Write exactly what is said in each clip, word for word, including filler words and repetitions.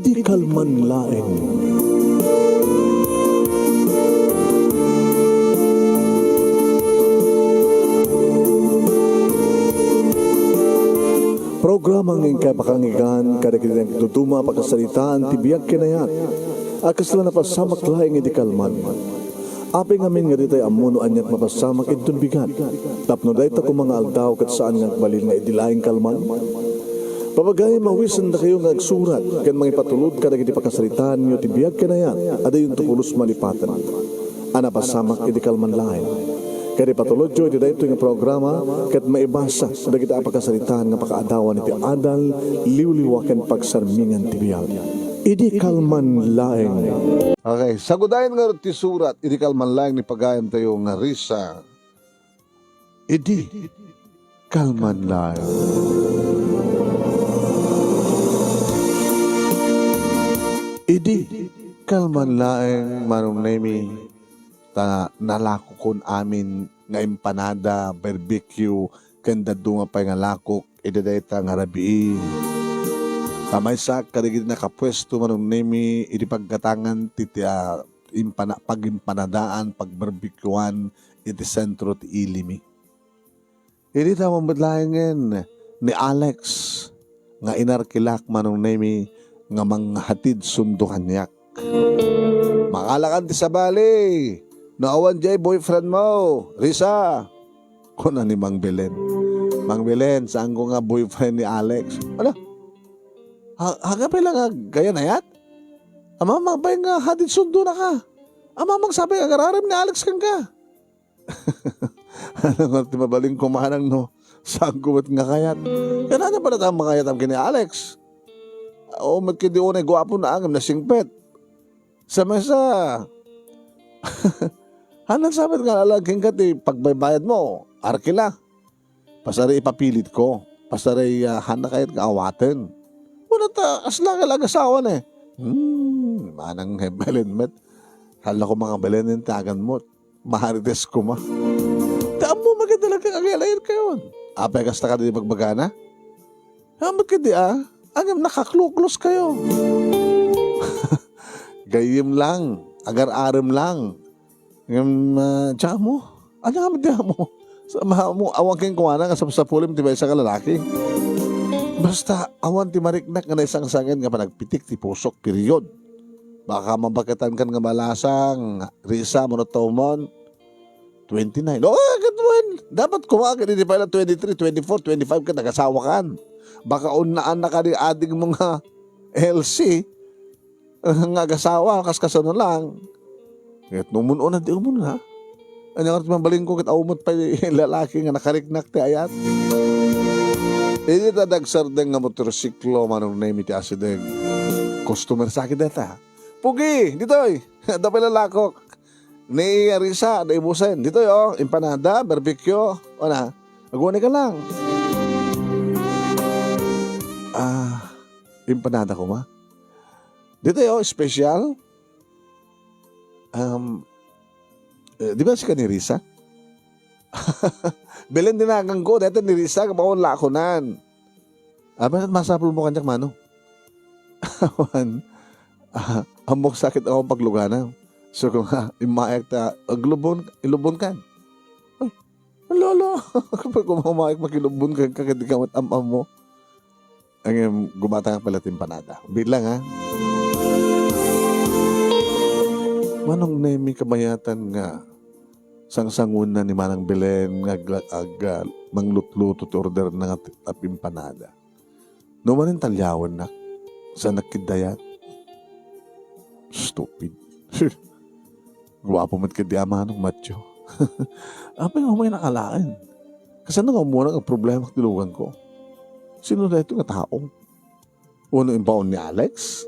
Idi kalman laeng. Programa nga inkay pakanggan kadagiti nagduduma a pakasaritaan ti biag ken ayat a kasla napasamak laeng idi kalman. Apay ngamin nga ditay ammo no aniat mapasamak inton bigat, tapno dayta koma nga aldaw ket saan nga agbalin nga idi laeng kalman? Papagayam, awisendakayo nga agsurat ken mangipatulod kadagiti pakasaritaanyo ti biag ken ayat a diyonto pulos malipaten a napasamak idi kalman laeng. Ket ipatulodyo iti daytoy nga programa ket maibasa dagiti a pakasaritaan nga pakaadawan iti adal, liwliwa ken pagsarmingan ti biag. Idi kalman laeng. Okay, sagudayen ngarud ti surat idi kalman laeng ni pagayamtayo nga Risa. Idi kalman laeng. Idi kalman laeng, Manong Nemi, ta nalakokon amin nga empanada, barbecue, ken dadduma pay nga lakok iti dayta nga rabii. Ta maysaak kadagiti nakapuesto, Manong Nemi, iti paggatangan ti, ti, ah, impana-, pagimpanadaan, pagbarbecuean iti sentro ti Ilimi. Idi tamon met laengen ni Alex nga inarkilak, Manong Nemi, nga manghatid sundo kaniak. Mangalakan ti sabali, no awan diay boyfriend mo, Risa, kuna ni Mang Belen. Mang Belen, saanko nga boyfriend ni Alex. Ala, ha-, haga pay lang nga gayan ayat? Ama, mabay nga hatid sundo na ka. Ama, mangsapay agararem ni Alex kenka. Ano nga ti mabalin ko manang no? Saanko met nga kayat. Kanana pala ta mangayat am ken ni Alex. O, met kadi unay guapo na ngem nasingpet. Sa mesa, hanan sabet nga alalang kenka ti pagbaybayad mo, arkila. Pasari ipapilit ko. Pasari, ah, haanna kayat nga awaten. Wala ta, kasla nga lagasawan eh. Hmm, manang Belen met. Hala ko mga Belen, intagan mo. Marites koma. Ta ammo, maganda lang kang agay-alayan kayon. Apay kasta ka di magbagana? Hamat ka di, ah? Agam nakakluklos kayo. Gayyem lang, agar-arem lang. Ngem, ah, tsaka mo, ano nga di mo? Sa, ma-, mo, awan kayong kuwana nga sapsapulem ti maysa nga lalaki. Basta, awan ti mariknak nga naisangsangen nga panagpitik ti pusok, period. Baka mabaketan kan nga balasang, Risa, monotomon, twenty-nine. Oh, agad mo yan. Dapat kumakit, hindi pala twenty-three, twenty-four, twenty-five ka, nagasawa kan. Baka unnaan na ka ni ading mo nga L C, nga agasawa, kas kasano lang. Ket no umon-una, di umon na. Anya nga mabalin ko, ket awan met pay lalaki nga nakariknak ti ayat. Idi ta dagsardeng nga motorsiklo, Manong Nemi ti asideg. Customer sakit data. Pugi, ditoy. Adda pay lalakok. Ni Arisa, da ibusen. Ditoy, oh, empanada, barbecue. O na, aguni ka lang. Ah, empanada ko, ma. Ditoy, oh, special. Um, eh, di ba si ka ni Risa? Belen, dinagan ko. Dito ni Risa, kabaon la ako nan. Aba, masapul mo kanyak, mano? Awan. Ah, ammok sakit akong paglugana. So, kung nga, imayak ta, aglubon, ilubon kan. Ay, lolo, kapag kumamayak, makilubon ka, kakit ka mat am-am mo. Ang, em, gumata nga pala timpanada. Bilang, ha? Manong Nemi kabayatan nga sangsangun na ni Manang Belen nga agla-, ag-, ah, manglutluto ti order na nga ti-, a timpanada. No manen talyawannak, sa nakkiddayat. Stupid. Guapo met kadi a manong, Matyo. Apay nga umay nakalaen. Kasano nga umuna nga problema ti lugan ko? Sino dayto nga tao? Uno imbaon ni Alex?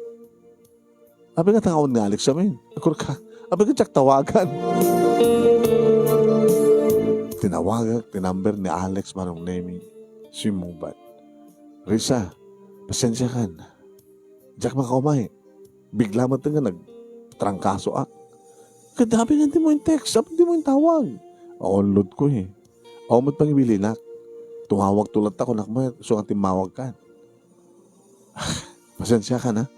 Apay nga tao ni Alex amin? Akur ka. Apay nga diak tawagan? Tinawagak ti number ni Alex, Manong Nemi. Simmubat. Risa, pasensya kan. Diak makaumay. Bigla met nga nagtrangkaso, ah. Kadabi nga di mo yung text, apay di mo yung tawag. Aunlod ko eh. Awan met pangibilinak. Tumawag to latta, kunak mo, so nga timmawag ka. Pasensya ka na.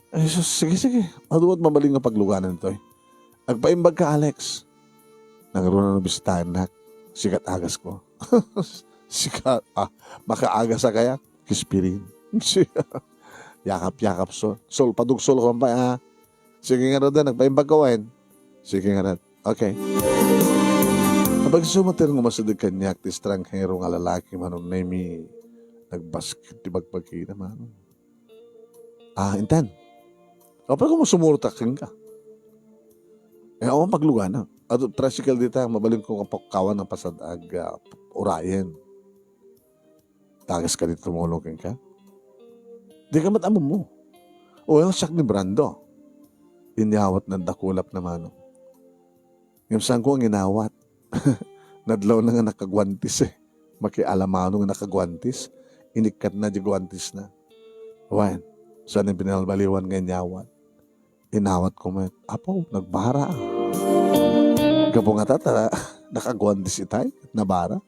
Ay, sus, sige, sige. Adu met mabalin nga pagluganan toy. Agpaimbag ka, Alex. Nangruna no bisitaennak. Sika ti agasko. Sika, ah, makaagas a kaya? Kispirin. Yakap-yakap, Sol. Sol, padugsol ko pay, ah. Sige ngarud, agpaimbag ka wen. Sige ngarud. Okay. Apay isu met ti umasideg kaniak ti estranghero nga lalaki, Manong Nemi, nagbasket ti bagbagina, Manong. Ah, intan. Apay koma sumurot kenka? Eh, awan pagluganak. Adu tricycle dita, mabalinko nga pukkawan nga pasad ag, ah, urayen. Tagas ka dita tumulong kenka? Di ka met ammo. O, yan siak ni Brando. Inyawatna ti kulapna, Manong. Ngem saanko nga inawat. Nadlawna nga nakaguantes, eh. Makialamano nga nakaguantes. Inikkatna diay guantesna. Wen, saan ti binalbaliwan nga inyawat? Inawatko met. Apo, nagbara. Gapu ngata ta nakaguantes itay, nabara.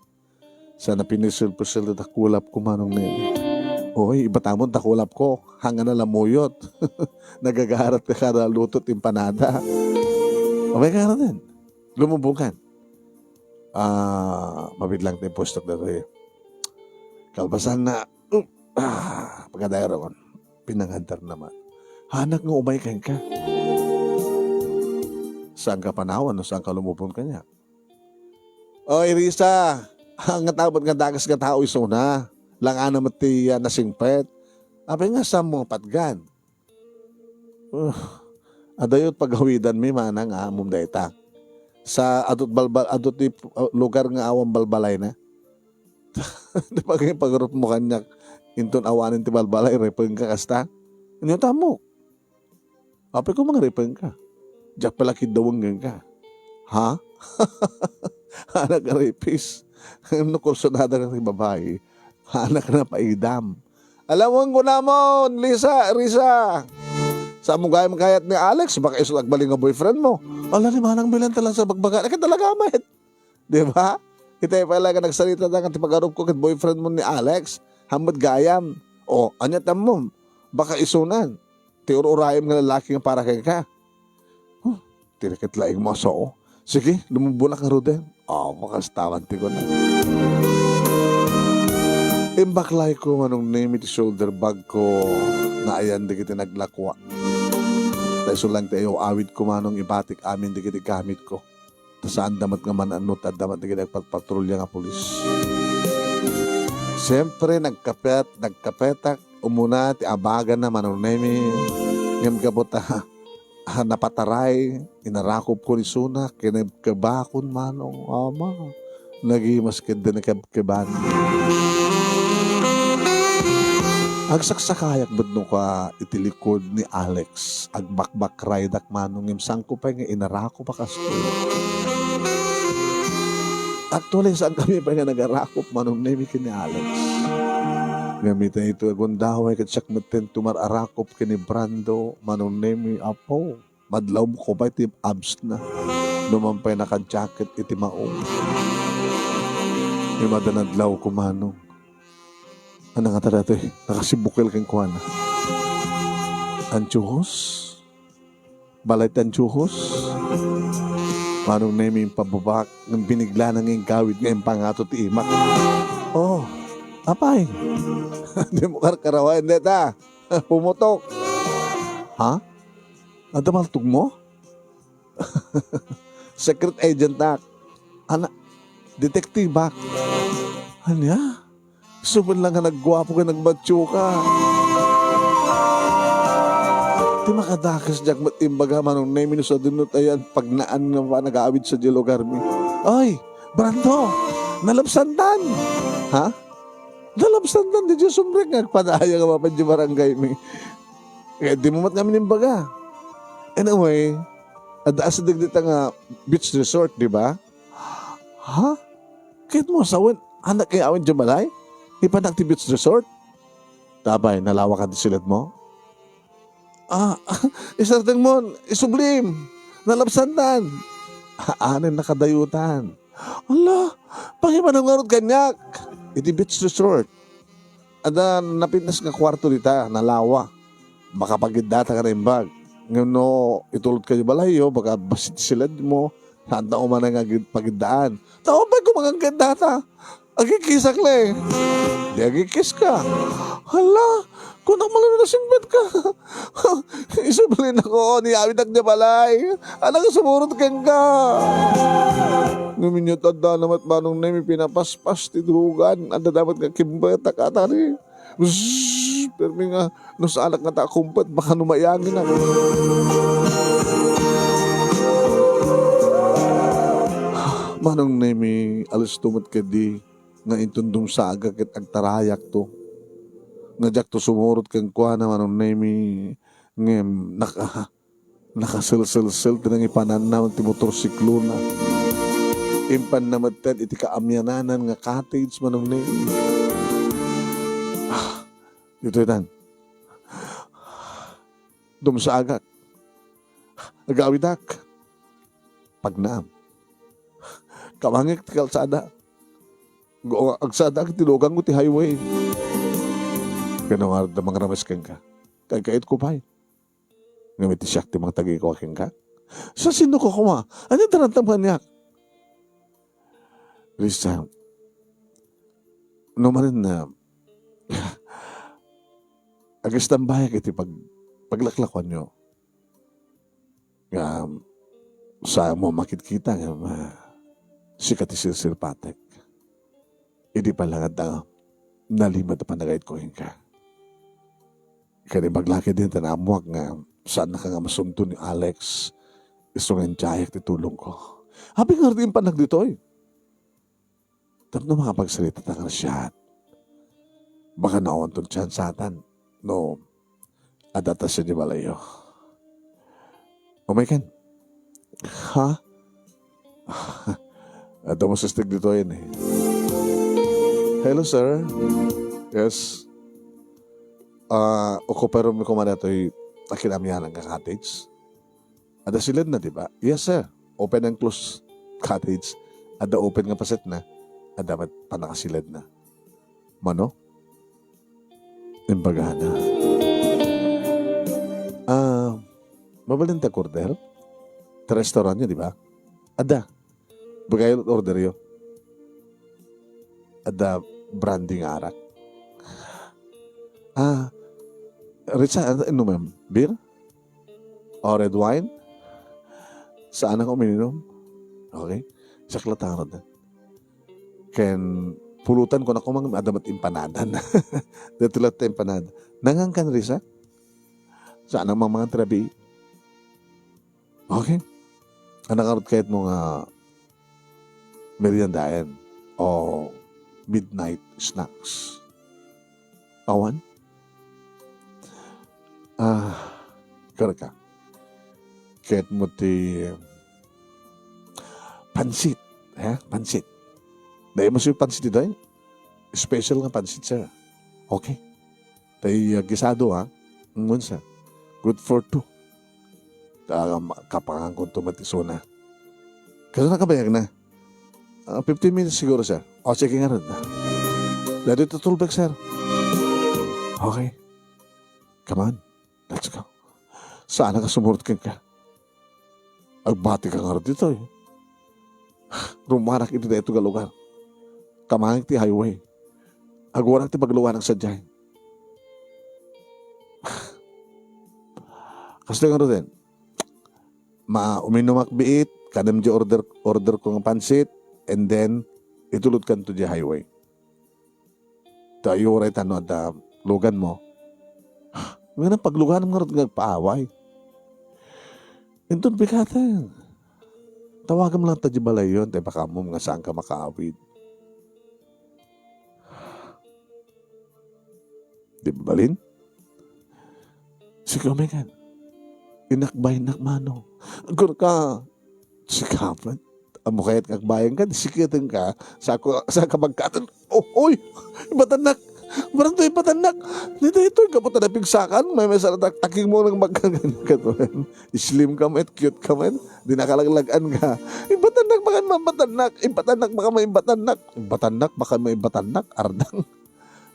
Saan a pinisil-pisil ti kulapko, Manong Nemi. Oy, ibatamon ti kulapko. Hangan a lamuyot. Nagagarat ti kada luto ti empanada. Apay ka ngaruden? Lumubongkan. Ah, mabitlang ti impuestok datoy. Kalpasanna, uh, ah, pagkadayaron. Pinangadar naman. Hanak nga umay kenka. Saanka panawan no saanka lumubong kaniak? Oy, Risa, nga tabet nga dagas nga tao isuna. Langana met ti, ah, nasingpet. Apay nga saanmo patgan? Uh, adayo ti pagawidanmi, manang, a, ammom dayta. Sa adu ti balbal-, adu ti, uh, lugar nga awan balbalayna. Di ba kay pagarupmo kaniak, inton awanen ti balbalay, ripengka kasta? Ania ti ammok? Apay koma nga ripengka? Diak pay la kiddaweng kenka. Ha? Anak a ripis. No kursunada ka ti babai, anak na paidam. Alam mo, ang kunamon, Lisa, Risa. Saanmo gayam kayat ni Alex, baka isu ti agbalin nga boyfriend mo. Ala ni Manang Belen talaga sa bagbaga. Ay, talaga, met. Di ba? Itay pay la nga nagsarita ta nga ti pagarupko ket boyfriend mo ni Alex. Haanmo gayam. O, ania ti ammom? Baka isunan. Ti ur-urayem nga lalaki nga para kenka. Huh, ti ket laeng mo a sao. Sige, lumubonak ngaruden. O, makastawan ti kuna. Imbaklayko, Manong Nemi, ti shoulder bag ko nga ayan dagiti naglakua. Ta isu lang ti ayaw-awidko, Manong, ibatik amin dagiti gamitko. Ta saanda met nga man-anno ta adda met dagiti agpatpatrulia nga pulis. Siempre, nagkapet, nagkapetak umuna ti abaganna, Manong Nemi. Ngem gapu ta, ah, napataray, inarakopko ni Suna, kinebkebakon, Manong, ama. Nagimas ketdi nakebkeban. Agsaksakayak met no ka iti likod ni Alex. Agbakbakraydak, Manong, ngem saanko pay nga inarakop a kastoy. Actually, saankami pay nga nagarakop, Manong Nemi, ken ni Alex. Ngem ita ito agundaway ket siak metten ti umar-arakop ken ni Brando, Manong Nemi, apo. Madlawko pay ti abs na. Numan pay naka-jacket iti maong. Ngem adda nadlawko, Manong. Ania ngata daytoy? Nakasibukel kenkuana. Antiojos? Balay ti antiojos? Manong Nemi, impabubak, ngem biniglana nga inggawid nga impangato ti imak. Oh, apay? Dimo karkarawaen dayta. Pumutok. Ha? Adda maltogmo? Secret agentak. Ana, detektibak. Ania? Isu met lang nga nagguapo ken nagmatioka. Ti makadakes diak met imbaga, Manong Nemi, no sadino ti ayan pagnaan nga panag-aawid sadiay lugarmi. Ay, Brando, nalabsantan! Ha? Nalabsantan diay sumrek nga agpadaya nga mapan diay barangaymi. Kaya dimo met ngamin imbaga. Anyway, adda asideg dita nga beach resort, di ba? Ha? Kayatmo a sawen, anak nga awan diay balay? Ipanak ti beach resort? Apay, nalawakan ti siledmo? Ah, isardengmon, isublim, nalabsantan. Anen nakadayutan. Ala, pangibanem ngarud kaniak. Iti beach resort. Adda napintas nga kuarto dita, nalawa. makapagiddata nga naimbag. Ngem no itulodka idiay balayyo, baka bassit ti siledmo, saanta umanay nga agid-, pagiddaan. Ta apay koma nga agiddaata? Agikkisak la. Di agikkiska. Hala, kunak malunod a singpetka. Isu balinnak, oo, ni awidak idiay balay. Anak, sumurot kenka. Ngem inyat adda naman Manong Nemi pinapaspas ti dugan. Adda dapat nga kimbetak atari. Bzzz! Permi nga, no saanak nga ta kumpet, baka no maianginak. Manong Nemi, alisto met kadi nga inton dumsagak ket agtarayakto. Nga diakto sumurot kenkuana, Manong Nemi, ngem naka-, nakaselselsel ti nangipananna ti motorsiklona. Impanna metten iti kaamiananan nga cottage, Manong Nemi. Ah, ditoy tan. Dumsagak. Agawidak. Pagnaam. Kamangek ti kalsada. Go-, agsada ti luganko ti highway. Kano nga da mangrames kenka? Kay kayatko pay. Ngem iti siak ti mangtagikua kenka? Sa sino ka koma? Ania ti rantam kaniak? Risa, no manen na, agistambayak iti pag-, paglaklakuanyo. Nga, sa mo makitkita nga, ma-, sika ti sirsirpatek. Idi pay la nga adda nalimed a panagayatko kenka. Ken imbag la ketdin ta naammoak nga saannaka nga masunto ni Alex, isu nga intiayak ti tulongko. Apay ngarud impannak ditoy? Tapno makapagsalita ta nga siak. Baka no awanton tsansatan no adda ta siak idiay balayyo. Umaykan. Ha? Adda masastig ditoy, eh. Hello, sir. Yes. Ah, okuparon mi koma datoy a kinamianan nga cottage. Adda siledna, di ba? Yes, sir. Open and close cottage. Adda open nga pasetna. Adda met pannakasiledna. Mano? Imbagana. Ah, mabalin ta order? Ta restaurant nyo, di ba? Adda. Bagayo order yo. Adda brandy nga arak. Ah, Richard, ano, ano, ma'am? Beer? O red wine? Saan ako uminom? Okay? Saklat ang red. Ken pulutan ko na kumang adda met impanadan. Dati latta impanada. Nangan kan Risa? Saan ang mga trabi? Okay. Ano karot kayat mo nga meriendaen o midnight snacks? Awan? Ah, karka. Kayat mo ti pansit, ha? Pansit. Dahil mo si pansit ito, eh? Special nga pansit, sir. Okay. Tay, ah, gisado, ha? Ngunsa? Good for two. Ah, ma-, kapangan ko tumatiso na. Kaso nakabayag na? Ah, fifteen minutes siguro, sir. O, sige nga rin. Dali tutulbag, sir. Okay. Come on. Let's go. Saan ka sumurot ka? Agbati ka nga ditoy. Rumanak iti dayto nga lugar. Kamangik ti highway. Agwanak ti pagluanak sadiay. Kasla nga ruden, ma-, uminumak biit, kanem di order, order ko nga pansit, and then, itulod kanto di highway. Ta, uray ta no adda lugan mo. Ngem pagluganem ngarud nga agpaaway. Inton bigaten, tawagem lang ta di balayon, tay pakaammo nga saan ka makaawid. Di ba balin? Sige, Megan. Inakbaynak mano. Agor ka. Sikapan. Amo kayat nga agbayan ka, di sikitan ka. Sako, sa kabagkatan. Oh, oy! Ibatannak! Barang to ibatannak! Dito, ito, kaputa na pigsakan. May may sarata, taking mo nang magkaganyan ka to. Slim ka met, cute ka met. Di nakalaglagan ka. Ibatannak, baka maibatannak. Ibatannak, baka maibatannak. Ibatannak, baka maibatannak. Ardang.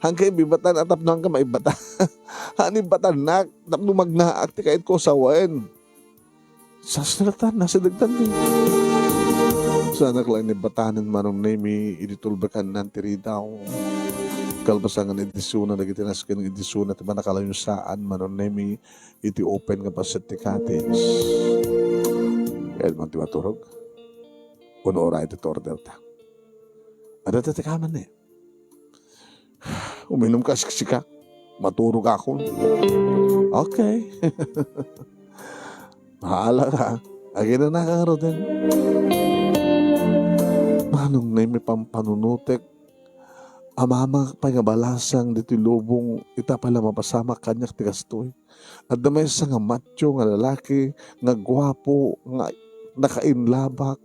Haanka ibatan a tapno haanka maibatan. Haan ibatannak tapno magnaak ti kayatko a sawen. Sasratan, nasidegtan ni. Saanak laeng ni batanen, Manong Nemi, idi tulbekannan ti ridaw. Kalpasan nga edisyonna dagiti nasken nga edisyonna ti pannakalayusaan, Manong Nemi, iti open nga bassit ti cottage. Kayatmo ti maturog? Uno oray ti orderta. Adda ti kaman ni. Uminum ka siksika. Maturog akon. Okay. Bahala ka. Aginana ka ngaruden. Manong Nemi, pampanunotek. Amamangak pay nga balasang ditoy lubong, ita pay la mapasamak kaniak ti kastoy. Adda maysa nga matio nga lalaki, nga guapo, nga nakainlabak,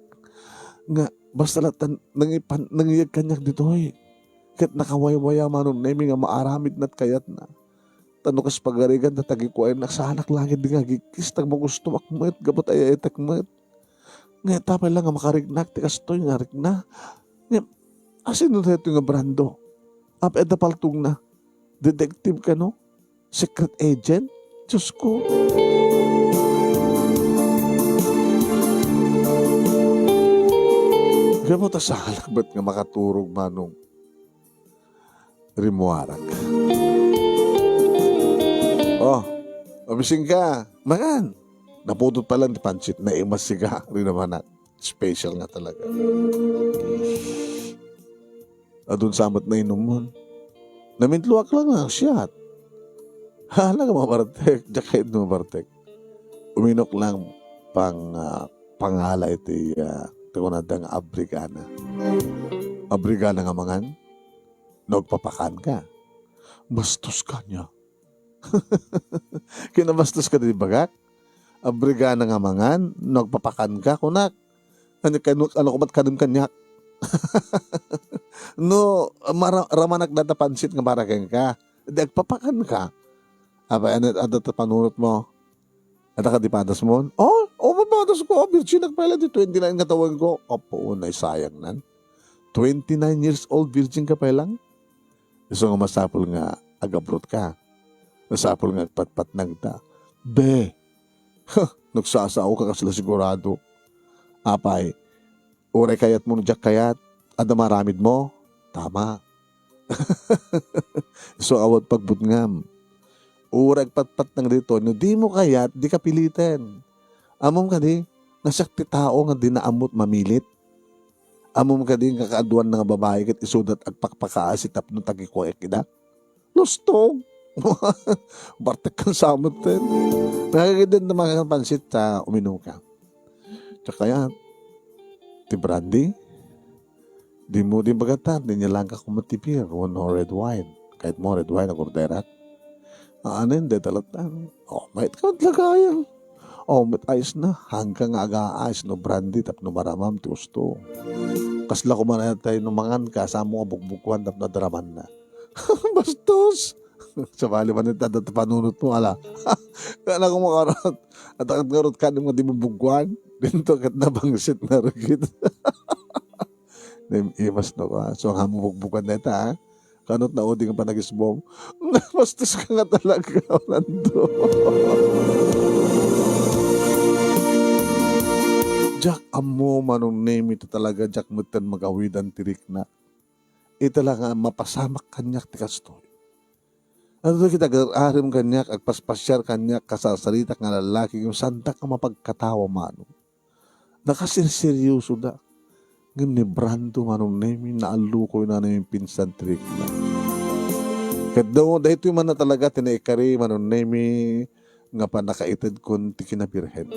nga basta la tan-, nangipan-, nangiyeg kaniak ditoy. Ket nakawaywaya, Manong Nemi, nga maaramidna ti kayatna. Ta no kas pagarigan ta tagikuaennak, saanak laeng idi nga agikis, ta magustoak met, gapu ta ay-ayatek met. Nga ita pay la nga makariknak ti kastoy nga rikna. Nga, asino daytoy nga Brando? Apay adda paltogna? Detective kano? Secret agent? Diyos ko. Gapu ta saanak met nga makaturog, Manong. Rimmuarak. Oh, mabising ka. Mangan. Napudot pa lang ti pansit. Naimas siga. Rinamanak. Special nga talaga. Adun sa met nainumon. Namintluak lang nga siat. Hala nga mabartek. Diak kayat mabartek. Uminok lang pang, ah, pangala iti, ah, ti kunada nga abrigana. Abrigana nga mangan? No agpapakan ka. Bastos ka niya. Kinabastos ka di bagak? Abrigana nga mangan, no agpapakan ka, kunak. Ano, kano, ano kumat kadem kaniak? No, mara-, ramanak data pansit nga maraken ka. Di agpapakan ka. Apay, ano, adda ta panunot mo? Adda ka di padas mo? Oh, oh, mapadas ko. Oh, virgin ak pala di twenty-nine nga tawen ko. Apo, naisayang nan. Twenty-nine years old, virgin ka pa lang? Isu nga masapul nga agabrot ka. Masapul nga agpatpatnag ta. Be! Huh, nagsasao ka kasla sigurado. Apay, uray kayat mo no diak kayat, adda maramid mo? Tama. Isu awat pagbutngam. Uray agpatpatnag dito, no di mo kayat, di ka piliten. Ammom kadi, nga siak ti tao nga di naammot mamilit. Ammom kadi nga kaaduan nga babai ket isudat agpakpakaasi tapno tagikuaek ida. Lustog. Bartek kan sa metten. Nakakagid den ta makapansit ta uminum ka. Tsaka yan, ti brandy, di mo, di magatan, di niya lang ka kumatipi, no red wine. Kahit mo red wine, nagorderak. Aanen, de talatan. Oh, mait ka talaga yan. Oh, met ayos na. Hangka nga aga-ayos no brandy tapno maramam ti usto. Kasla kuman tayo no mangan ka, samo nga bugbukuan tapno adraman na. Bastos! Sabali man ita, data panunot mo, ala. Kaya na kumakarot. At ang karot ka nga di mo bugkuan. Dito kat nabangsit na rugit. Imas no ka. So, ang hamubugbukan na ita, ha? Kanot na udi nga panagisbong. Bastos ka nga talaga, Orlando. Diak ammo, Manong Nemi, ta talaga, diak metten magawidan ti rikna. Ita la nga mapasamak kaniak ti kastoy. Adu dagiti agar-arem kaniak, agpaspasiar kaniak, kasarsaritak nga lallaki, ngem saandak nga mapagkatawa, Manong. Nakaserseryosoda. Ngem ni Brando, Manong Nemi, naallukoyna no impinsan ti rikna. Ket da-, daytoy man na talaga ti naikari, Manong Nemi, nga pannakaitedkon ti kinabirhen.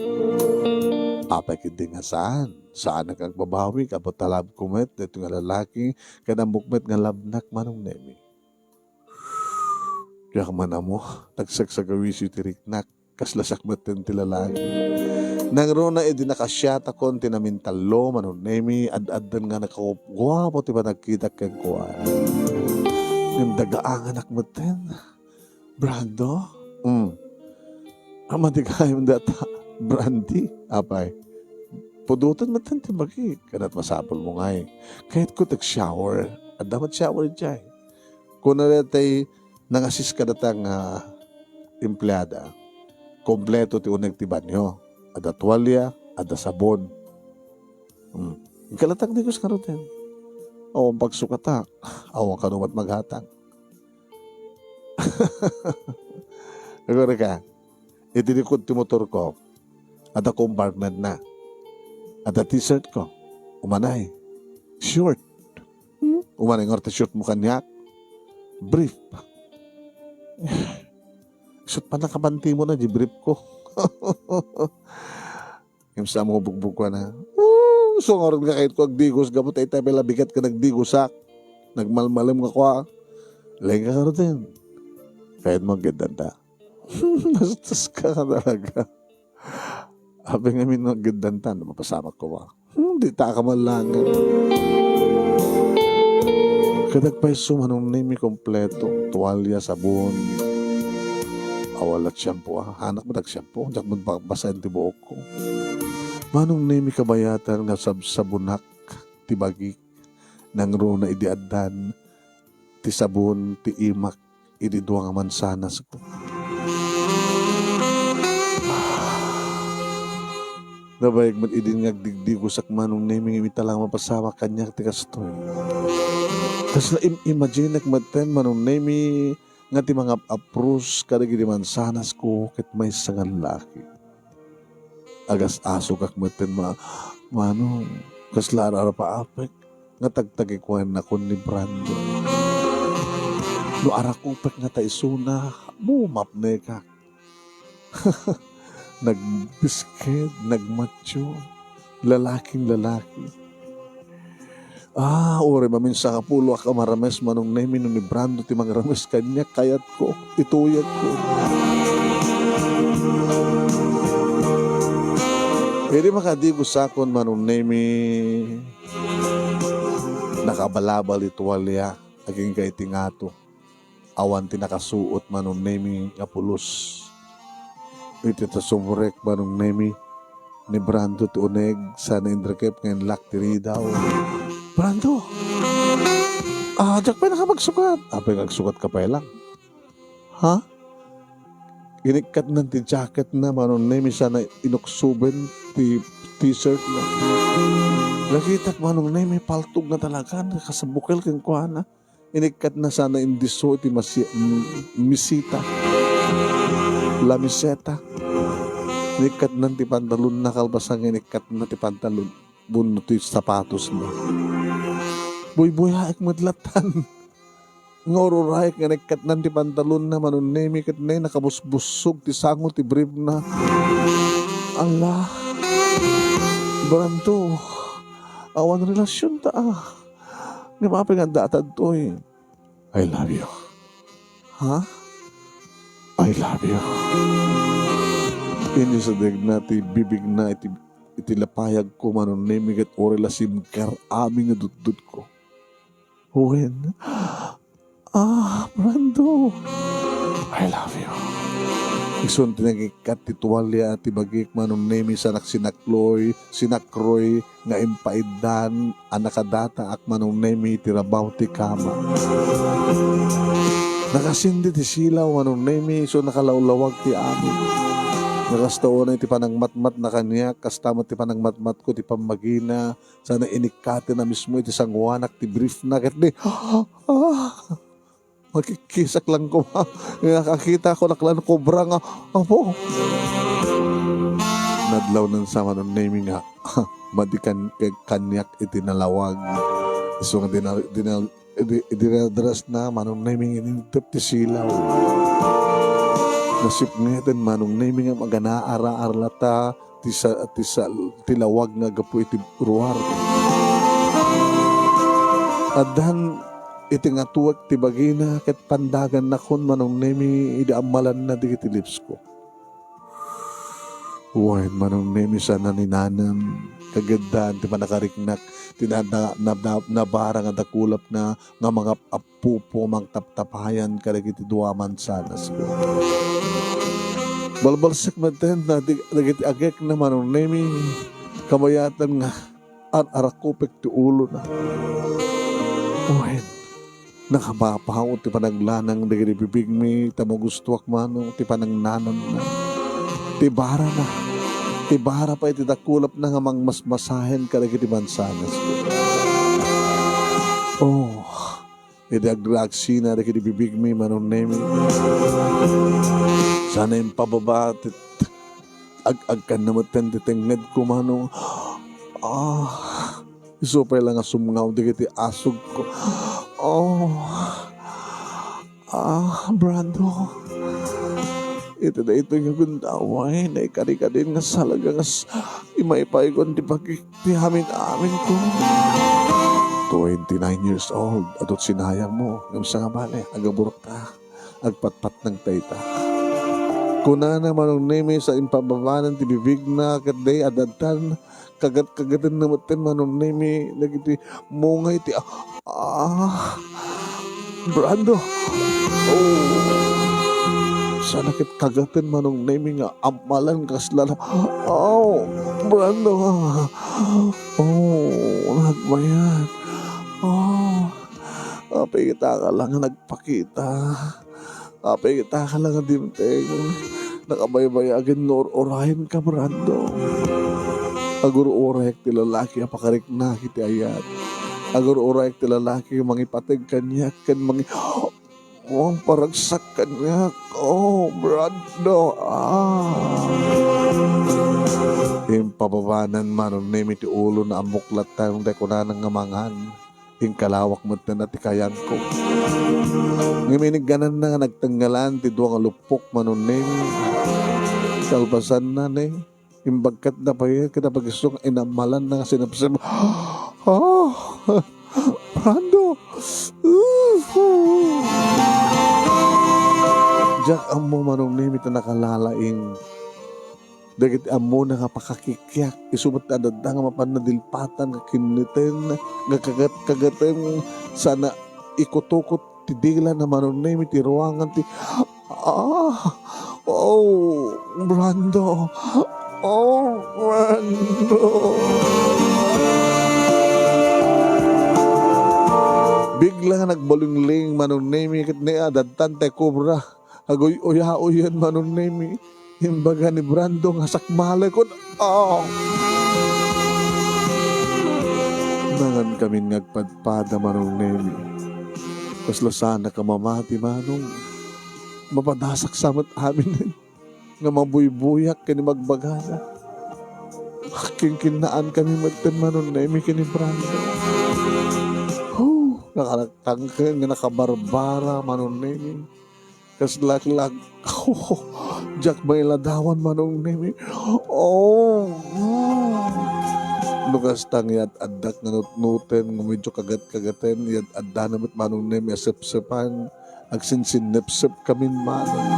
Apay ketdi nga saan? Saanak nga agbabawi, gapu ta love ko met daytoy nga lalaki, ket ammok met nga love nak, Manong Nemi. Diak man ammo, nagsagsagawiso ti riknak, kasla siak metten ti lalaki. Nangruna idi nakasiatakon ti namintallo, Manong Nemi, ad-addan nga nakaguapo ti panagkitak kenkuana. Ngem dagaanganak metten. Brando? Mm. Ama ti gayam data, Brandy? Apay, pudotan metten ti bagi. Kanat masapul mo ngay. Kayatko ti shower. Adda met shower jay. Kuna daytay nangasis kadata nga empleada, kompleto ti uneg ti banyo. Adda tualia, adda sabon. Hmm. Ikalatak di Diyos karoten. Awan pagsukatak. Awan kano met maghatag. Agora ka, iti likod ti motor ko, adda compartment na. Adda t-shirt ko. Umanay. Short. Hmm? Umanay nga ti short mo kaniak. Brief. Isut pa nakabanti mo na di brief ko. Ngem sa mo bugbugkuana. Oh, so ngarud nga kayat ko agdigos, gapu ta itay pay la bigat ket nagdigosak. Nagmalmalem nga kua. Laeng ka ngaruden. Kayat mo aggeddanta. Bastos ka nga talaga. Abi ngamin no aggeddanta, mapasamak ko ba? Hmm, di ta ka malangan. Kadag pay so Manong Nemi kompleto, tualya, sabon. Awan la shampoo, ah. Anak mo tag shampoo, diak mo ba-, basaen ti buok ko. Manong Nemi kabayatan nga sabsabonak ti bagik, nangruna idi addan ti sabon ti imak idi dua nga mansanas ko. Nabayag met idin nga agdigdigosak Manong Nemi, ngem ita la nga mapasamak kaniak ti kastoy. Kasla im-imaginek metten Manong Nemi nga ti mangap-apros kadagidi mansanas ko ket maysa nga laki. Agas-asokak metten ma-, Manong, kasla ar-arpaapek nga tagtagikuennakon ni Brando. No arakupek nga ta isuna, mumapnekak. Nagbisked, nagmatio, lalaking lalaki. Ah, uray maminsan nga puloak a marames Manong Nemi no ni Brando ti mangrames kaniak, kayatko, ituyekko. Idi makadigosakon Manong Nemi, nakabalabal ti tualya agingga iti ngato. Awan ti nakasuot Manong Nemi nga pulos. Iti ta sumrek Manong Nemi, ni Brando ti uneg, sana indrekep nga inlak ti ridaw. Brando! Ah, diak pay nakapagsukat. Apay nga agsukat ka pay lang? Ha? Inikkatnan ti jacket na Manong Nemi, sana inuksuben ti t-shirt na. Nakitak Manong Nemi, paltog na talaga, nakasabukel kenkuana. Inikkatna sana indisso iti masi-, m-, misita. Lamiseta. Inikkatnan ti pantalonna, kalpasan nga inikkatna ti pantalon wenno ti sapatosna. Buybuyaek met lattan. Nga ururaek nga inikkatnan ti pantalonna Manong Nemi ket nay nakabusbussog ti sango ti briefna. Ala, Brando, awan relasionta, ah. Ngem apay nga adda atadtoy? I love you. Ha? I love you. Inyo sa degna ti bibigna iti, iti lapayag ko Manong Nemi ket uray la simker amin nga dutdot ko. Wen, ah, Brando, I love you. Isun ti nagikkat ti tuwalya ti bagik Manong Nemi, sanak sinakloy, sinakroy, nga impaiddan a nakadataak Manong Nemi ti rabaw ti kama. Nakasindi ti silaw Manong Nemi, isu nakalawlawag ti amin. Nakasta unay ti panangmatmatna kaniak, kasta met ti panangmatmatko ti pammagina, sana inikkatenna mismo iti sanguanak ti briefna, ket di, ah, makikkisak lang koma. Nakakita ko naklan kobra nga, apo. Nadlawnan sa Manong Nemi nga, madi kan-, kaniak iti nalawag. Isu nga dina-, dina-, di-, dinadras na Manong Nemi nga inintep ti silaw. Nasipngeten Manong Nemi nga maganaar-arlata ti sa-, ti sa-, ti lawag nga gapu iti ruar. Addan iti ngatuek ti bagina ket pandagannakon Manong Nemi idi ammalanna dagiti lips ko. Wen Manong Nemi sana ni nanam, kageddaan ti panakariknak, ti na-, na-, na-, na-, nabara nga dakulapna nga mangap-, pupo mangtaptapayan kadagiti dua a mansanas. Balbalsek metten na di-, dagiti agekna Manong Nemi, kabayatan nga ar-arakupek ti ulona. Wen, Nakapapaw ti panaglanang dagiti bibigmi, ta magustuak, Manong, ti panangnanamna. Ti barana. Ti bara pay ti dakulapna nga mangmasmasahen kadagiti mansanas. Oh, idi agragsina dagiti bibigmi, Manong Nemi. Sana impababa ti ag-, agkanna metten ti tengngedko, Manong. Ah, isu pay la nga sumngaw dagiti asugko. Oh. Ah, Brando. Iti daytoy nga gundaway, naikadikadin nga salga nga s-, imaypaygon ti bagik ti amin-aminko. Twenty-nine years old, adut sinayangmo, ngem sangabali, agaburkta, agpatpatnang tayta. Kunana, Manong Nemi, sa impababanan ti bibigna, ket day adadtan, kagat-kagatenna metten, Manong Nemi, dagiti mungay ti, ah, ah, Brando. Oh. Sana ket kagaten, Manong Nemi, nga ammalan kasla na. Oh, Brando. Oh, nagmayat. Oh, apay ita ka lang nga nagpakita. Apay ita ka lang nga dimteng. Nakabaybayag nga ur-urayenka, Brando. Agur-urayak ti lalaki a pakariknak iti ayat. Agur-urayak ti lalaki a mangipateg kaniak ken mangi-, mangparagsak kaniak. Oh, Brando. Ah. Impababanan, Manong Nemi, ti ulona, ammok latta ti kunana nga mangan. Inkalawak metten ti kayangko. Ngem iniggananna nga nagtengngelan ti dua nga luppok, Manong Nemi. Kalpasanna, ne, imbagkatna pay ket apag-isu nga inammalanna nga sinepsep. Ah! Brando! Diak ammo, Manong Nemi, ta nakalalaing dagiti ammona nga pakakikkiak, isu met ti adda nga mapan nadilpatan nga kinniten, nga kagat-kagaten, sana ikutukot ti dilana, Manong Nemi, ti ruangan ti, ah, oh, Brando, oh, Brando. Bigla nga nagbalingling, Manong Nemi, ket ne, adadtan ti kobra. Aguy-uyaoyen, Manong Nemi. Imbaga ni Brando nga sakmalekon. Ah! Nangan kamin nga agpadpada, Manong Nemi. Kasla sana ka mamati, Manong. Mapadasak sa met amin nga mabuybuyak ken imagbagada. Kinkinnaan kami metten, Manong Nemi, ken ni Brando. Huh, nakalakangken nga nakabarbara, Manong Nemi. Kaslaklag. Diak mailadawan, Manong Nemi. Oh. No kasta nga iyat-addak nga nutnuten nga medyo kagat-kagaten, iyat-addana met, Manong Nemi, a sepsepan. Agsinsinnepsep kamin, Manong.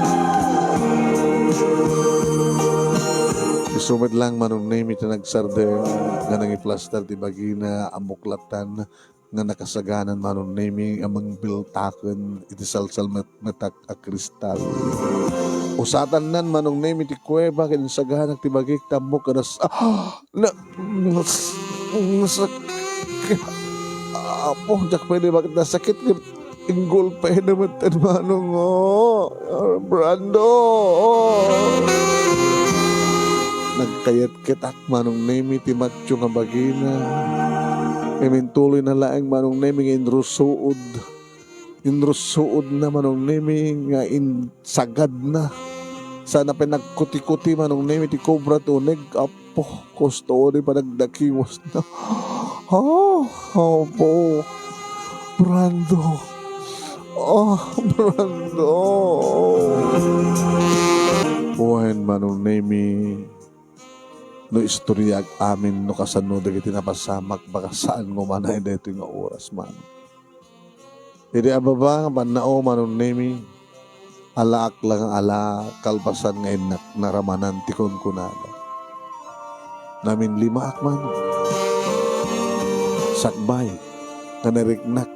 Isu met lang, Manong Nemi, ti nagsardeng nga nangiplastar ti bagina, ammok lattan nga nakasaganan, Manong Nemi, a mangbiltaken iti salsalmetmetak a kristal. Usatannan, Manong Nemi, ti kuweba ken insaganak ti bagik, ta ammok a nas-, ah, na-, nas-, nasak-, Apo, diak pwede, bakit nasakit? Inggulpena metten, Manong, oh. Brando, oh. Nagkayatketak, Manong Nemi, ti matio nga bagina. Ngem intuloyna laeng, Manong Nemi, nga inrusuod. Inrusuodna, Manong Nemi, nga insagadna. Sana pay nagkuti-kuti, Manong Nemi, ti kobra ti uneg. Apo, kustodi panagdakiwasna. Ah, apo. Brando. Ah, Brando. Wen, Manong Nemi, no istoryaak amin no kasano dagiti napasamak, baka saan nga umanay daytoy nga oras, Manong. Idi ababa nga pannao, Manong Nemi, alaak la nga ala kalpasan nga innak naramanan ti kunkunada. Naminlimaak, Manong. Sakbay nga nariknak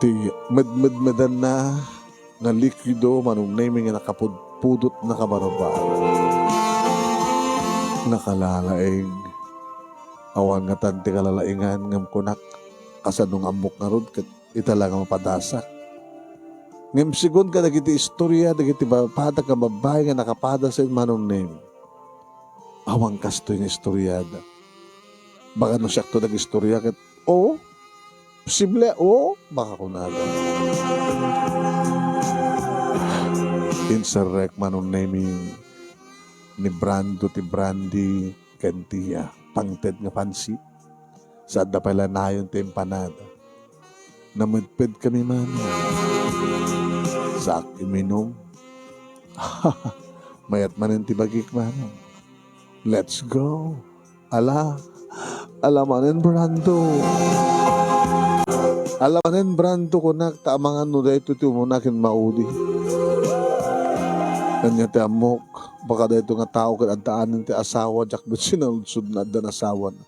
ti medmedmedanna nga likido, Manong Nemi, nga nakapudpudot, nakabarbara. Nakalalaing. Awan ngatan ti kalalaingan, ngem kunak, kasano nga ammok ngarud ket ita la nga mapadasak. Ngem segun kadagiti istorya dagiti ba-, padagiti babbai nga nakapadas ken Manong Nemi, awan kastoy nga istoriada. Baka no siakto nag-istorya ket, "Oo, posible, oo," baka kunada. Inserrek Manong Nemi ni Brando ti brandy ken ti, ah, pangted nga pansit. Sa adda pay la nayon ti impanada. Namedped kami, Manong. Saak iminum. Mayat manen ti bagik, Manong. Let's go. Ala, ala manen Brando. Ala manen Brando kunak, ta amangan no daytoy ti umuna ken maudi. Ania ti ammok, baka daytoy nga tao ket adda anen ti asawa, diak met sinaludsodna addan asawana.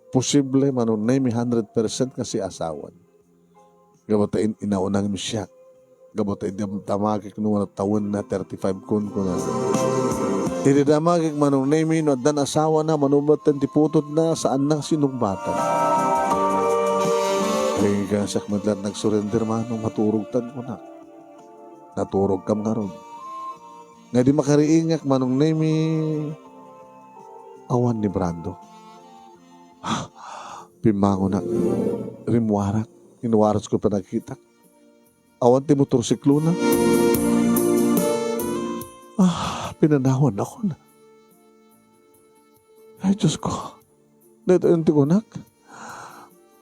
Posible, Manong Nemi, hundred percent nga si asawan. Gapu ta in-, inaunang mi siak. Gapu ta idi damagek no tawenna, thirty-five kun, kuna. Idi damagek, Manong Nemi, no addan asawana, mano met ti putotna, saanna sinungbatan. Ay, kasiak met laeng nagsurrender, Manong, maturogtan, kuna. Naturogkam ngarud. Nga idi makariingak, Manong Nemi, awan ni Brando. Pimmangonak. Rimmuarak. Inwarasko panagkitak. Awan ti motorsiklona. Ah, pinanawan ako na. Ay, Diyos ko. Daytoy ti kunak.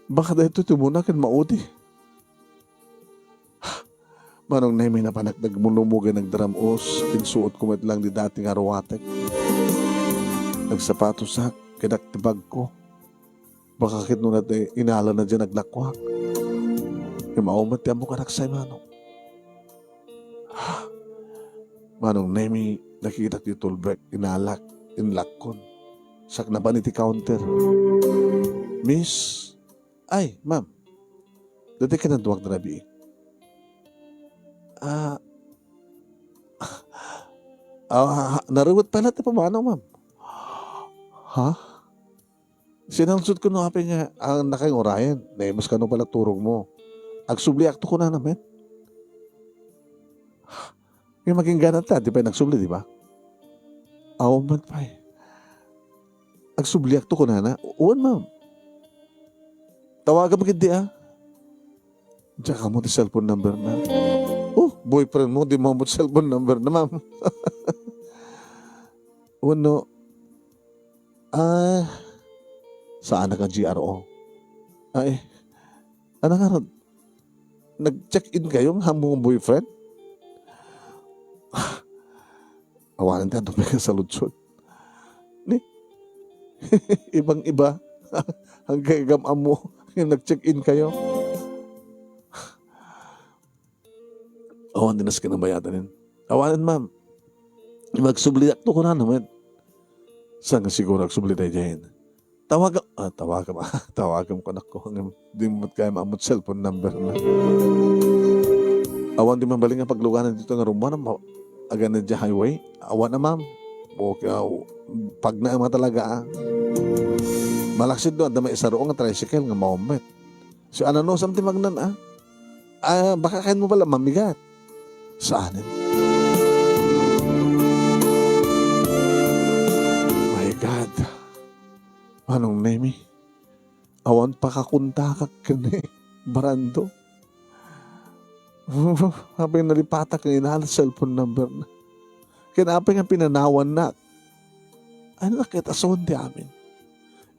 Baka daytoy ti umuna ken maudi. Manong Nemi, napanak nagmulumog nga nagdaram-os, insuotko met lang ti dati nga ruatek. Nagsapatosak, kitak ti bagko. Baka ket no nat-, inalana diay naglakuak. Ngem awan met ti ammok a naksay, Manong. Manong Nemi, nakitak ti tulbek, inalak, inlakkon. Sakna pan iti counter. Miss, Ay, ma'am. Dati ka naduak na rabii. Ah, ah, narewet pala ti pamanaw, ma'am. Ha? Sinaludsodko no apay nga, ah, nakangurayan. Naimbag kano pala turogmo. Agsubliakto kunana met. Ngem agingga ta, di pay nagsubli, di ba? Awan met pay. Agsubliakto kunana, "Wen, ma'am. Tawagam ketdi, a." Diak ammo ti cellphone number na. Oh, boyfriend mo, di mo ammo ti cellphone number na, ma'am. Wenno, ah, saanak a G R O. Ay, ano nga ron? Nag-check-in kayo nga ammo nga boyfriend? Awanen ti adu pay nga saludsod. Ni, ibang-iba. Ang kagam-am mo, yung nag-check-in kayo. Awan ti nas kinabayatan. Awanen, ma'am. Magsubli akto kunana met. Saan nga siguro agsubli daydiay? Tawagam, ah, tawagam, tawagam ko, anak ko. Ngem, di mo met kaya maammo ti cellphone number na. Awan ti mabalin nga pagluganan dito nga rummuar, ma-, agana diay highway. Awan na, ma'am. Okay, aw, pagna ma talaga, ah. Malaksid no, adda maisaro nga tricycle nga maummet. Si ano, no, something magnan, ah. Ah, baka kain mo pala, mamigat. Saanen? My God. Manong Nemi, awan pakakontakak ken ni Brando. Apay nalipatak nga inala cellphone number na. Ken apay nga pinanawannak. Ay, nakit asawan ti amin.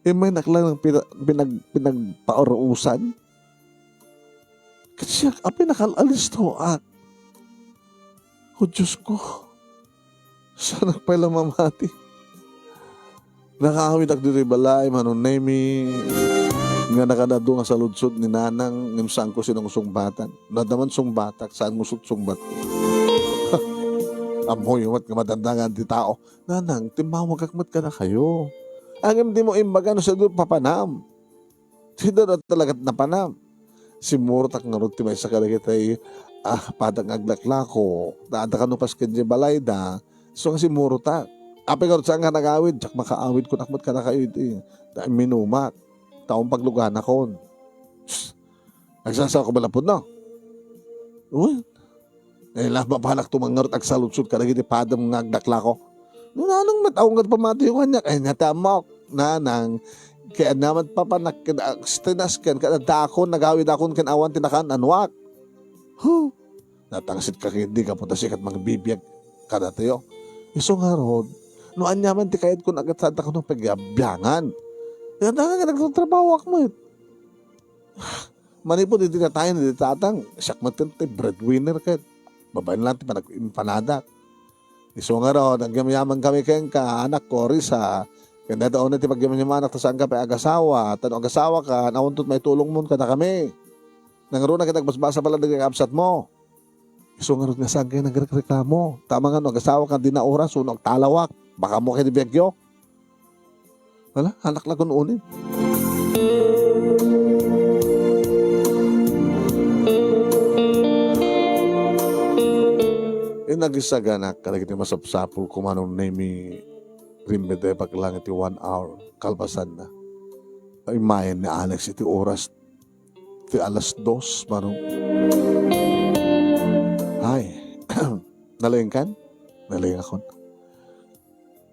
Immay naklang pina-, pinag-, pinagpaurusan. Ket siak, apay nakal-alisto ak. O Diyos ko, saanak pay la mamati. Nakaawid ak ditoy balay, Manong Nemi, nga nakadadu nga saludsod ni Nanang, ngem saanko sinungsungbatan. No adda man sungbatak, saan mo sutsungbatko? Ammoyo met nga madandangan ti tao. Nanang, timmawagak met kadakayo. Ngem dimo imbaga no saan papanam. Sida na talaga napanam. Simmurotak ngarud ti maysa kadagiti, ah, padak nga aglaklako. Adda kano pas ken diay balayda. So, nga simmurotak. Apay ngarud saan nga nagawid? Diak makaawid, kunak met kadakayo iti. Ta imminumak. Ta awan pagluganakon. Sus. Agsasaoka balapudno? Wen. Eh, la, mapanak tumangarot agsaludsod kadagiti padam nga agdaklako. No nanang met, awan nga pamatiyo kaniak, ay, natammok, nanang, kay ania met papanak ken agstinas ken, ket adda akon, nagawid akon ken awan ti nakaan-anuak. Huh! Natangsit ka ket di ka puta sikat mangbibiag kadatayo. Isu ngarud, no ania man ti kayatko, nagkatsaantak no pagbiagan. Kaya nga nagtatrabahoak met. Manipud iti katayen iti tatang, siak met ti breadwinner ket babaen lang ti panag-, impanadak. Isu ngarud, agyamyaman kami kenka, anakko, Risa. Ken dayta unay ti pagyamyamanak ta saanka pay agasawa, ta no agasawaka, awanto ti maitulongmon kadakami. Nangruna ket agbasbasol pay dagiti kabsatmo. Isu ngarud nga saankayo nagrekreklamo. Ta amangan no agasawaka, dina oras wenno agtalawak. Baka ammo ket ti biagyo. Wala, anak la kun unin. Inagisaganak kadagiti masapsapulko, Manong Nemy, rimmidebak lang iti one hour kalpasanna. Immayen ni Alex iti oras ti alas dos, Manong. Ay, nalaingkan? Nalaingakon.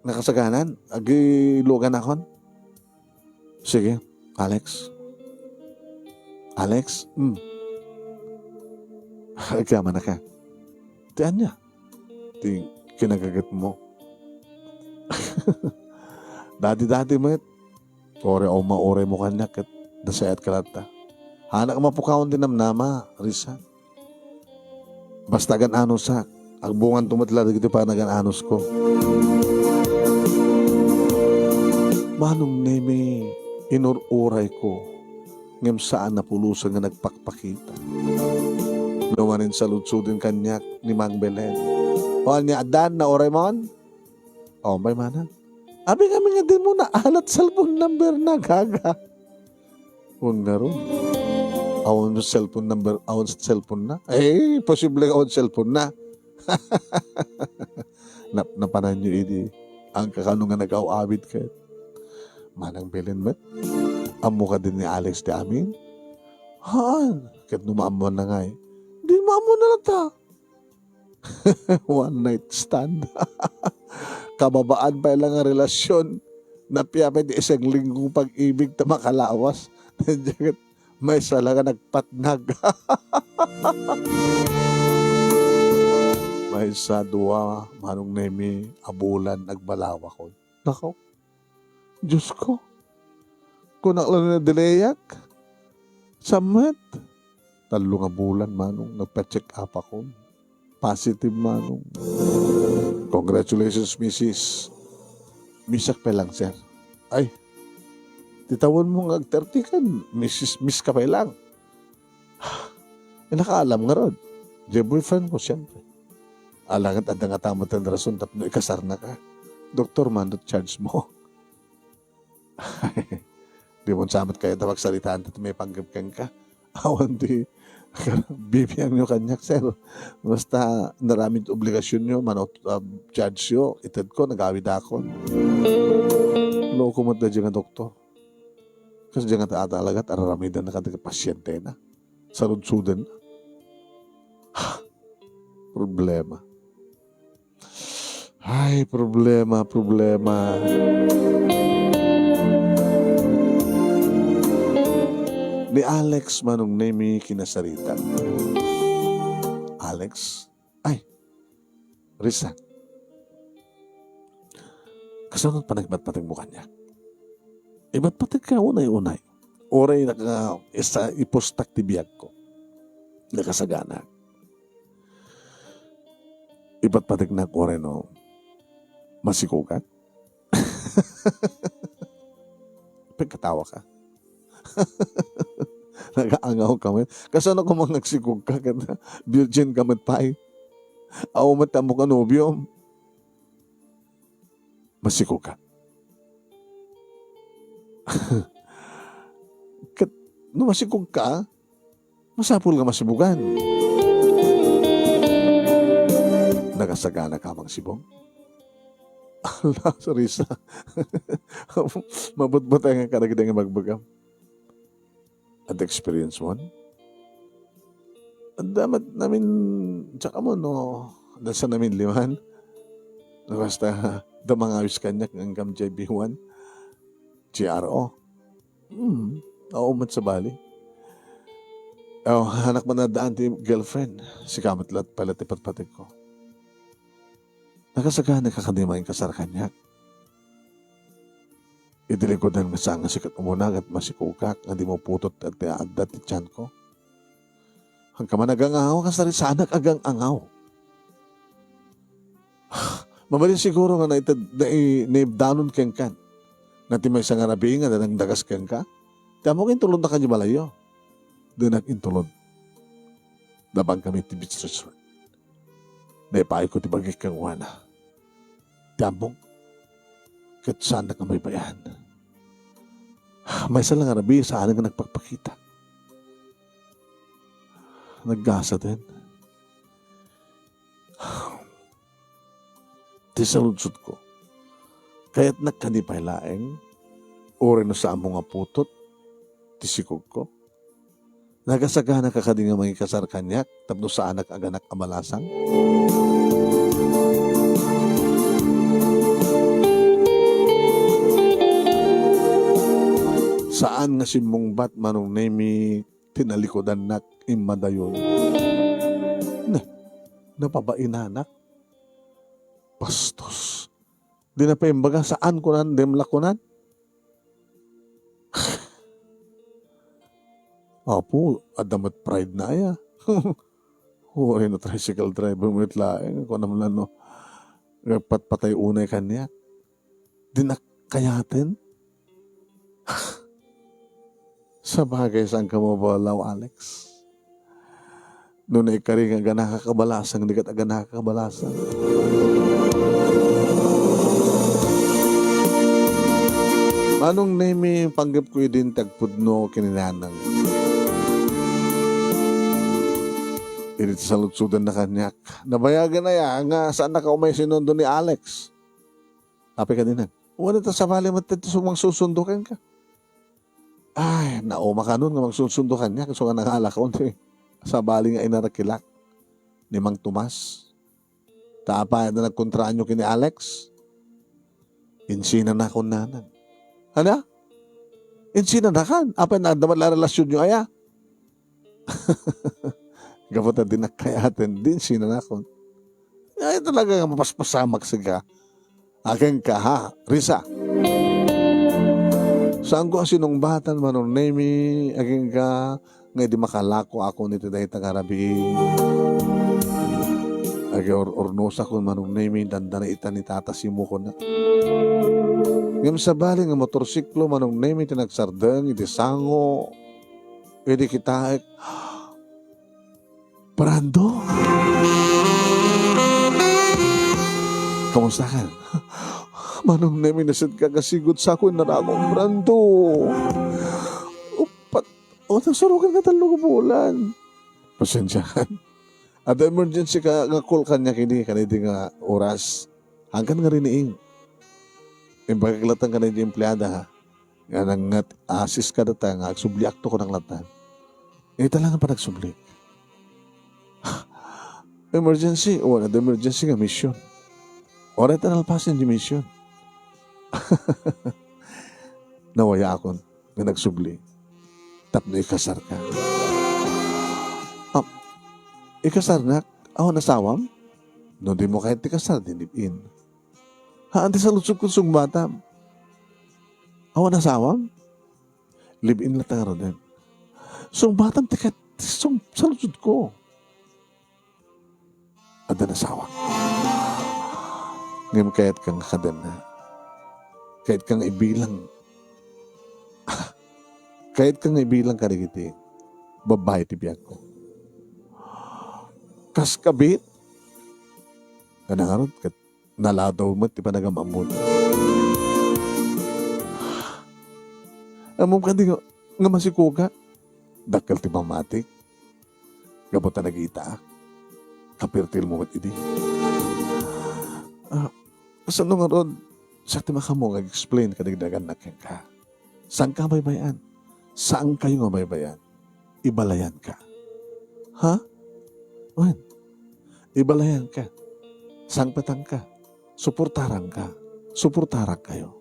Nakasaganan? Agiluganakon? Sige, Alex. Alex? Hmm. Agyamanaka. Ti ania? Ti kinagagetmo. Dati-dati met. Uray awan mauraymo kaniak ket nasayaat ka latta. Haanak mapukawan ti namnama, Risa. Basta agan-anusak, agbunganto met la dagiti panagan-anusko. Manong Nemy, inur-urayko, ngem saan a pulosen nga nagpakpakita. No manen saludsoden kaniak ni Mang Belen. O ania, addan, nauraymon? Awan pay manang. Abi ngamin nga dimo naalat cellphone number na, gaga. Wen ngarud. Awan cellphone number, awan cellphone na. Eh, posible nga awan cellphone na. Nap-, napananyo idi. Ang kakano nga nag-aw-awid ket. Manang Belen met. Ammo kadi ni Alex ti amin? Haan. Ket no maammuanna ngay. Di maammuanna latta. One night stand. Kababaan pay la nga relasyon. Napia pay ti isang linggong pag-ibig ta makalawas. Maysa la nga nagpatnag. Maysa, dua, Manong Nemy, a bulan agbalawakon. Nako. Diosko, kunak la no nadelayak. Saan met? Tallo nga bulan, Manong, nagpa-check up akon. Positive, Manong. Congratulations, misis. Misak pay lang, sir. Ay, ti tawenmo nga ag-thirty kan, misis, miss ka pay lang. Ay, nakaalam ngarud. Diay boyfriend ko, siyempre. Ala ket adda ngata met ti rason tapno ikasarnaka. Doktor, mano ti charge mo? Dimon sa met kayat a pagsaritaan ti maipanggep kenka. Awan ti bibiangyo kaniak, sir. Basta inaramid ti obligasionyo, mano, ah, chargeyo, itedko, nagawidakon. Loko met daydiay nga doktor. Kas diay ngata talaga, ar-aramidennaka dagiti pasientena. Sarudsoden. Ha! Problema. Ay, problema, problema. Ni Alex, Manong Nemy, kinasarita. Alex? Ay, Risa. Kasano panagbatbateg mo kaniak? Ibatbateg ka unay-unay. Uray naka-, isa, ipustak ti biag ko. Nakasagana. Ibatbatek nak uray no masikogak. Pagkatawa ka. Nagaangaw ka met. Kasano kung mangagsikog ka ket virgin ka met pay? Aw met ammo ka nobiom. Masikog ka. Ket no masikog ka, masapul nga masibogan. Nakasagana ka mangsibog? Ala, Risa. Mabutbuteng ka dagiti nga ibagbagam. Adda experience mo? Adda met namin, tsaka mo no, adda sa namin liman. No, basta, adda mangawis kaniak nga inggam diay B one, G R O. Hmm, oo met sabali. Oh, anak man addaan ti girlfriend. Sika met lat-, pala ti patpategko. Nakasagana ka kadi mangikasar kaniak. Idi likudan nga saan nga sikat umuna ket masikogak nga di maputot ti adda ti tianko. Hanka man agang-angaw, kasari saanak agang-angaw. Mabalin siguro nga naited-, nai-, naibdanon kenkan. Nga ti maysa nga rabii nga nagdagas kenka. Ti ammok, intulodnak kadi balayyo. Dinak intulod. Nabankami ti beach resort. Naipayko ti bagik kenkuana. Ti ammok, ket saannak nga baybay-an. Maysa la nga rabii, saan nga nagpakpakita. Naggasaten. Ti saludsodko, kayatnak kadi pay laeng, uray no saanmo nga putot ti sikogko? Nakasagana ka kadi nga mangikasar kaniak tapno saanak aganak a balasang? Saan nga simmungbat, Manong Nemi, ti nalikudannak immadayon. Ne, napabainanak. Bastos. Di na pay imbaga, saan kunan, dimla kunan. Apo, adda met pride na aya. Uray no tricycle driver met laeng, kunam la no, nagpatpatay unay kaniak. Dinak kayaten. Sabagay, saanka mabalaw, Alex. No naikari nga aganaka kabalasang, di ket aganaka kabalasang. Manong Nemi, panggepko idin ti agpudno ken ni nanang. Idi ti saludsodanna kaniak, nabayagen aya nga saannaka umay sinundo ni Alex. Apay kadi nan? Wen, ta sabali met ti sumangsusundo kenka. Ay, nauma kanon nga mangsusundo kaniak, isu nga nangalakon ti sabali nga inarakilak ni Mang Tomas. Ta apay, adda nagkontraanyo ken ni Alex? Insinanakon nanang. Ania? Insinanakan? Apay, adda met la relasionyo aya? Gapu ta dinak kayaten, di insinanakon. Ay, talaga nga mapaspasamak sika. Agenka, ha, Risa. Saanko a sinungbatan, Manong Nemi, agenka, nga idi makalakoakon iti dayta nga rabii. Agiur-urnosakon, Manong Nemi, dandani ita ni Tata Simo, kuna. Ngem sabali nga motorsiklo, Manong Nemi, ti nagsardeng iti sango, idi kitaek, Brando? Kamusta ka? Manong Nemi, nasidka, kasigud sako innarakon, Brando. Upat, o, nasurogan nga tallo ka bulan. Pasensiakan. Adda emergency ka, nga call kaniak idi, kanidi nga oras. Hangkan nga riniing. Imbagak latta kanidi empleada, ha? Nga nangngat assist kadata nga agsubliakto, kunak latta. Ita lang nga panagsubli. Emergency, o, adda emergency nga mission. Uray ta nalpasen ti mission. Nawayaakon nga nagsubli tapno ikasarka. Ah, ikasarnak? Awan asawam? No dimo kayat ti kasar, di live-in. Haan ti saludsodko, sungbatam. Awan asawam? Live-in latta ngaruden. Sungbatam ti kat-, sung-, saludsodko. Adda nasawa. Ngem kayatka nga kadenna. Kayatka nga ibilang. Kayatka nga ibilang kadagiti babbai ti biagko. Kas kabit, kada ngarud, ket naladaw met ti panagam-ammon. Ammom kadi nga, nga masikogak? Dakkel ti pammatik. Gapu ta nagitaak. Kapirtil mo met idi. Ah, kasano ngarud, sa ti makamo nga explain kadagiti agannak kenka? Saanka baybay-an? Saankayo nga baybay-an? Ibalayanka. Ha? Wen, ibalayanka, sangpetanka, suportaranka, suportarankayo.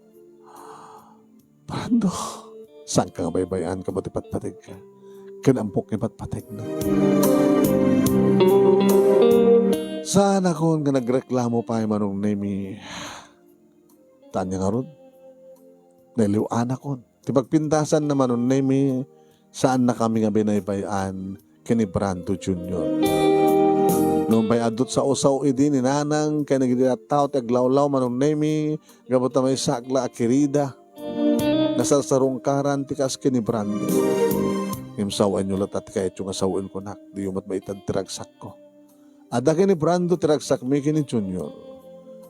Brando, saanka nga baybay-an gapu ti patpategka ken ampok nga ipatpategna. Saanakon nga nagreklamo pay, Manong Nemi. Tanya ngarud, nailiw-anakon. Ti pagpintasanna, Manong Nemi, saannakami nga binaybay-an ken ni Brando Junior. Nupay adu ti sao-sao idi ni Nanang ken dagiti tattao ti aglawlaw, Manong Nemi, gapu ta maysaak la a kirida. Nasarsarungkaran ti kas ken ni Brando. Ngem sawenyo latta ti kayatyo nga sawen, kunak, diyo met maited ti ragsakko. Adda ken ni Brando ti ragsakmi ken ni Junior.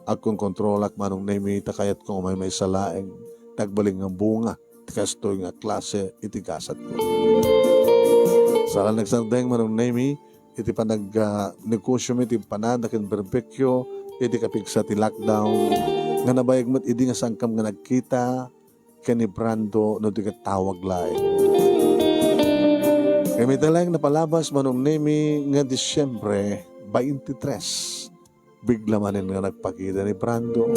Agkonkontrolak, Manong Nemi, ta kayatko nga maymaysa laeng ti agbalin nga bunga ti kastoy nga klase iti gasatko. Saan a nagsardeng, Manong Nemi, iti panag-, ah, negosyomi iti empanada ken berbekyo iti kapigsa ti lockdown, nga nabayag met idi nga saankam nga nagkita ken ni Brando no di ket tawag laeng. Ngem ita laeng napalabas, Manong Nemi, nga Disyembre twenty-three, bigla manen nga nagpakita ni Brando.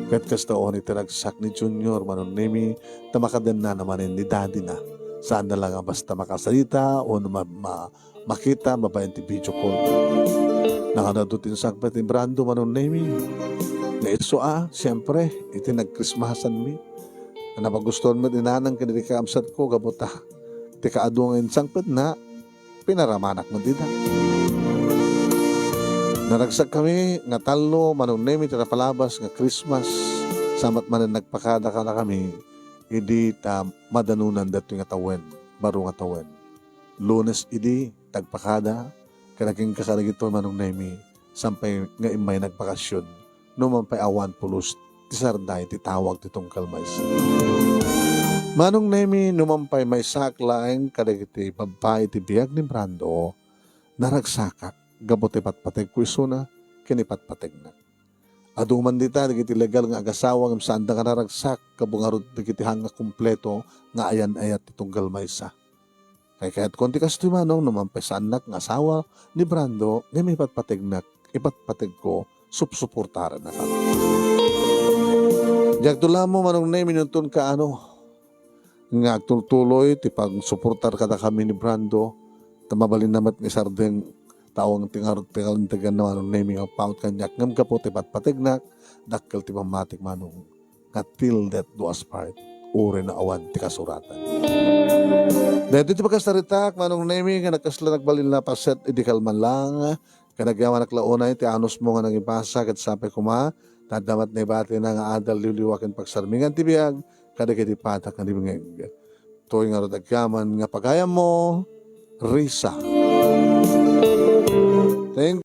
Ket kasta unay ti ragsak ni Junior, Manong Nemi, ta makadennana manen ni daddy-na. Saanna la nga basta makasalita o ma-, ma-, makita babaen ti video call. Nakaadu ti insangpet ni Brando, Manong Nemi. Nga isu a, siempre, iti nagkrismasanmi. Napagustuhan met ni Nanang ken dagiti kakabsatko gapu ta ti kaadu nga insangpetna, pinaramanak met ida. Naragsakkami nga tallo, Manong Nemi, ti napalabas nga Christmas. Sa met manen nagpakada kadakami idi ta madanunan daytoy nga tawen, baro nga tawen. Lunes idi, nagpakada, ken agingga kadagitoy, Manong Nemi, saan pay nga immay nagbakasyon, no man pay awan pulos ti sarday ti tawag ti tunggal maysa. Manong Nemi, no man pay maysaak laeng kadagiti babbai ti biag ni Brando, naragsakak gapu ti patpategko isuna ken ipatpategnak. Adu man dita dagiti legal nga agasawa ngem saanda nga naragsak, gapu ngarud dagiti hang nga kompleto nga ayan-ayat ti tunggal maysa. Kaykayatkon ti kastoy, Manong, no man pay saannak nga asawa ni Brando, ngem ipatpategnak, ipatpategko, supsuportarannak. Diak to lamo, Manong Nemi, no inton kaano nga agtultuloy ti pagsuportar kadakami ni Brando, ta mabalinna met nga isardeng ta awan ti ngarud ti kalintegan ni Manong Nemi nga agpaut kaniak, ngem gapu ti patpategnak, dakkel ti pammatik, Manong, nga till death do us part, uray no awan ti kasuratan. Daytoy ti pakasaritak, Manong Nemi, nga nagkasla nagbalin a paset idi kalman lang, ket agyamanak la unay ti anusmo nga nangibasa, ket sapay koma, ta adda met naibatina nga adal liwliwa ken pagsarmingan ti biag kadagiti padak nga dimngeg. Toy ngarud agyaman nga pagayammo, Risa. Thank